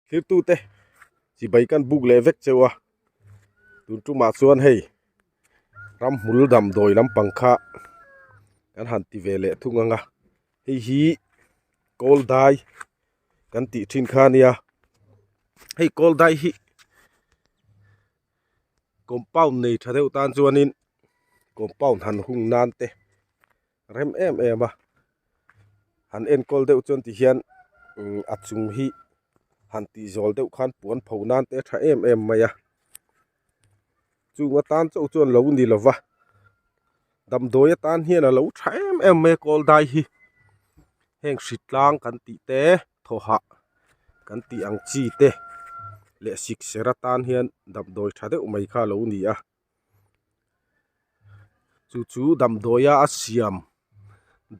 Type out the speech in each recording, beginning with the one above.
Thirtute chibai kan buk leh vek cheu a, tun tumah chuan hei ramhmul damdawi lampang kha kan han ti ve leh thung ang a, hei hi kawl dai kan tih thin kha a nia, hei kawl dai hi compound nei tha deuh tan chuanin compound han hung nan te rem em em a han enkawl deuh chuan ti hian a chung hi han tih zawl deuh khan puan pho nan te a tha em em mai a chung atan chauh chuan lo ni lova damdawi atan hian a lo tha em em mai a kawl dai hi heng hri tlang kan tih te thaw hah kan tih ang chi te leh sikser atan hian damdawi tha deuh mai kha a lo ni a. Chu chu damdawia a siam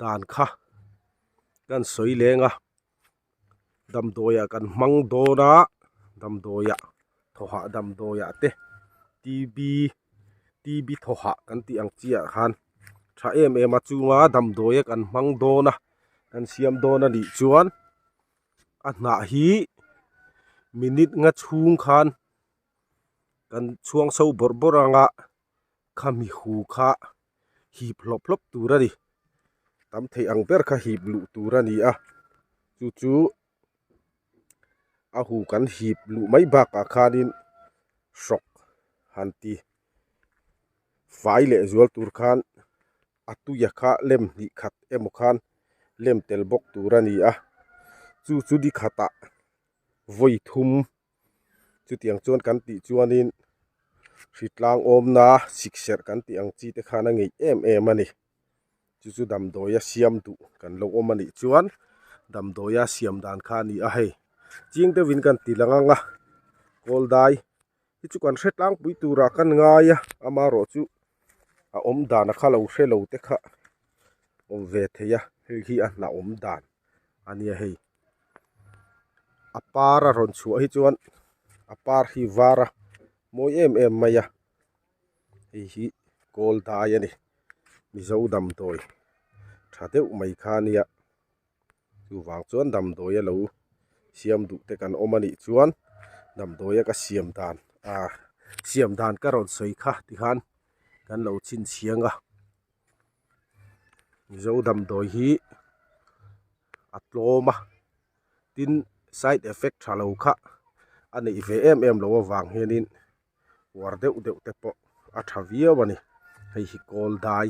dan kha kan sawi leng a damdawiah kan hmang dawn a damdawiah thawhah damdawiah te t b t b thawhah kan tih ang chiah khan tha em em a chunga damdawia kan hmang dawn a kan siam dawn a nih chuan a hnah hi minute nga chhung khan. Kan chhuang so bawrh bawrh anga khami hu kha hip hlawp hlawp tur a ni tam theih ang ber kha hip luh tur a ni a chu chu a hu kan hip luh mai bakah khanin hrawk han ti fai leh zual tur khan a tuia kha lem hnih khat emaw khan lem tel bawk tur a ni a chu chu ni khatah vawi thum. Chutiang chuan kan tih chuanin hritlang awmna sikserh kan tih ang chi te khan a ngeih em em a ni. Chu chu damdawia siam duh kan lo awm a nih chuan damdawia siam dan kha a ni a hei. Ching deuhin kan ti lang ang a, kawl dai hi chu kan hre tlangpui turah kan ngai a, amaherawh chu a awm dan a kha lo hre lo te kha awm ve thei a, hei hi a hnah-awm dan a nia hei. A par a rawn chhuah hi chuan a par hi var a mawi em em mai a hei hi kawl dai a ni mizo damdawi tha deuh mai kha a nia chuvang chuan damdawi a lo siam duh te kan awm a nih chuan damdawi a ka siam dan ah siam dan ka rawn sawi kha tikhan kan lo chhinchhiang a. Mizo damdawi hi a tlawm a tin side effect tha lo kha a neih ve em em loh avang hianin uar deuh deuh te pawh a tha viau a ni hei hi kawl dai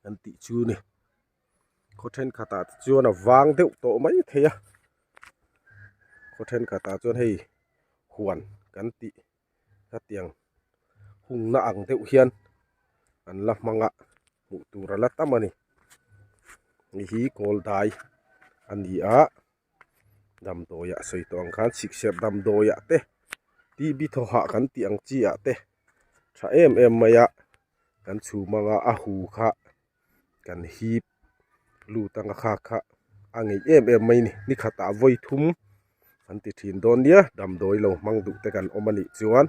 kan tih chu ni khaw thenkhatah te chuan a vang deuh tawh mai thei a khaw thenkhatah chuan hei huan kan tih. Hetiang hungna ang deuh hian an la hmang a hmuh tur a la tam a ni hei hi kawl dai a ni a damdawi ah sawi tawh ang khan sikserh damdawi ah te t b thaw hah kan tih ang chi ah te tha em em mai a kan chhum anga a hu kha kan hip lut anga kha kha a ngeih em em mai a ni ni khatah vawi thum an ti thin dawn nia damdawi lo hmang duh te kan awm a nih chuan.